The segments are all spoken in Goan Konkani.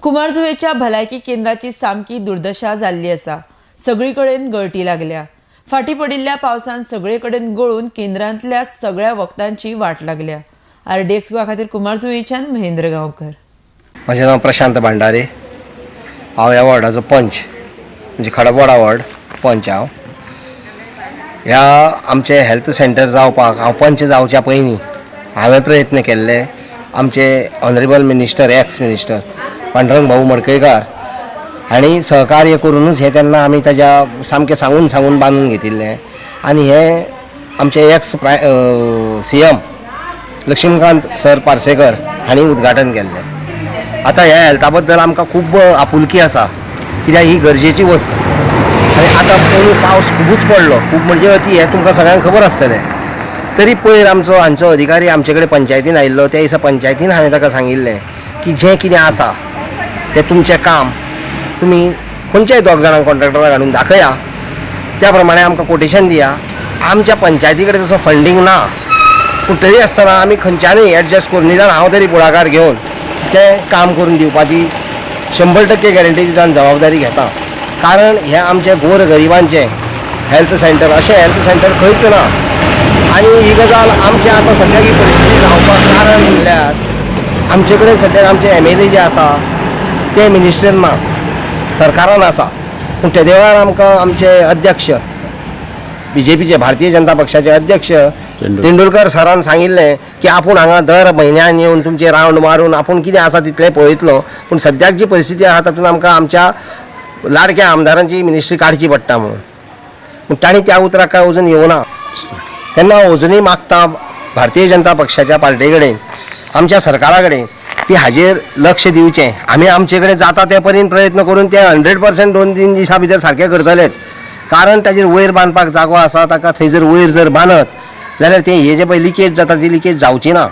कुमारजुवेच्या भलायकी केंद्राची सामकी दुर्दशा जाल्ली आसा. सगळी कडेन गळटी लागल्या. फाटी पडिल्ल्या पावसान सगळे कडेन गळून केंद्रांतल्या सगळ्या वखदांची वाट लागल्या. आरडीएक्स गोवा खातीर कुमारजुवेच्यान महेंद्र गांवकर. म्हजें नांव प्रशांत भांडारे. हांव ह्या वॉर्डाचो पंच, म्हणजे खडपवाडा वॉर्ड पंच हांव. ह्या आमचें हेल्थ सेंटर जावपाक हांव पंच जावच्या पयलीं हांवें प्रयत्न केल्ले. आमचे honourable minister, ex minister Pandurang भाऊ मडकयकार हांणी सहकार्य करुनूच हें तेन्ना आमी ताज्या सामकें सांगून सांगून बांदून घेतिल्लें. आनी हें आमचे ex CM Laxmikant sir Parsekar हांणी उद्घाटन केल्लें. आतां ह्या हेल्था बद्दल आमकां खूब आपुलकी आसा, कित्याक ही गरजेची वस्त. आनी आतां पयलीं पावस खुबूच पडलो, खूब म्हणजे अती, हें तुमकां सगळ्यांक खबर आसतलें. तरी पयर आमचो हांचो अधिकारी आमचे कडेन पंचायतीन आयिल्लो. त्या दिसा पंचायतीन हांवें ताका सांगिल्लें की जें कितें आसा तें तुमचें काम तुमी खंयच्याय दोग जाणांक कॉन्ट्रॅक्टराक हाडून दाखया, त्या प्रमाणे आमकां कोटेशन दिया. आमच्या पंचायती कडेन तसो फंडींग ना, पूण तरी आसतना आमी खंयच्यानूय एडजस्ट करून निदान हांव तरी पुढाकार घेवन तें काम करून दिवपाची 100% गॅरंटी दिता आनी जबाबदारी घेता. कारण हें आमचें गोर गरिबांचें हेल्थ सेंटर, अशें हेल्थ सेंटर खंयच ना. आनी ही गजाल आमची आतां सद्याक ही परिस्थिती जावपाक कारण म्हणल्यार आमचे कडेन सद्याक आमचे एमएलए जे आसा ते मिनिस्टर ना, सरकारान आसा. पूण तेदे वेळार आमकां आमचे अध्यक्ष, बीजेपीचे, भारतीय जनता पक्षाचे अध्यक्ष तेंडुलकर सरान सांगिल्लें की आपूण हांगा दर म्हयन्यान येवन तुमचे रावंड मारून आपूण कितें आसा तितलें पळयतलो. पूण सद्याक जी परिस्थिती आसा तातूंत आमकां आमच्या लाडक्या आमदारांची मिनिस्ट्री काडची पडटा म्हणून. पूण तांणी त्या उतराक काय अजून येवना. तेन्ना हांव अजुनूय मागता भारतीय जनता पक्षाच्या पार्टे कडेन, आमच्या सरकारा कडेन की हाजेर लक्ष दिवचें. आमी आमचे कडेन जाता ते परीन प्रयत्न करून ते 100% 2-3 दिसां भितर सारकें करतलेच. कारण ताजेर वयर बांदपाक जागो आसा, ताका थंय जर वयर जर बांदत जाल्यार ते हे जे पळय लिकेज जाता ती लिकेज जावची ना.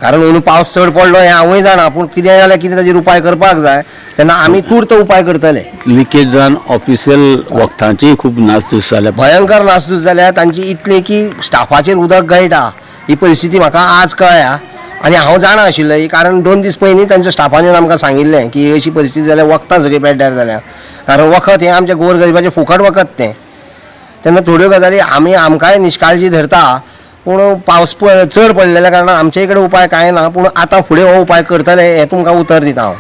कारण अंदू पावस चड पडलो हें हांवूय जाणा, पूण कितें जाल्यार कितें ताजेर उपाय करपाक जाय. तेन्ना आमी तुर्त उपाय करतले. लिकेज जावन ऑफिशियल वखदांची खूब नासधूस जाल्या. भयंकर नासधूस जाल्या तांची, इतली की स्टाफाचेर उदक गळटा. ही परिस्थिती म्हाका आज कळ्ळ्या आनी हांव जाणा आशिल्लें, कारण 2 दीस पयलीं तांच्या स्टाफान येवन आमकां सांगिल्लें की अशी परिस्थिती जाल्या, वखदां सगळीं पेड्ड्यार जाल्या. कारण वखद हें आमच्या गोरगरिबाचें फुकट वखद तें. तेन्ना थोड्यो गजाली आमी आमकांय निश्काळजी धरता, पूण पावस चड पडलेल्या कारणान आमचे कडेन उपाय कांय ना. पूण आतां फुडें हो उपाय करतले हें तुमकां उतर दिता हांव.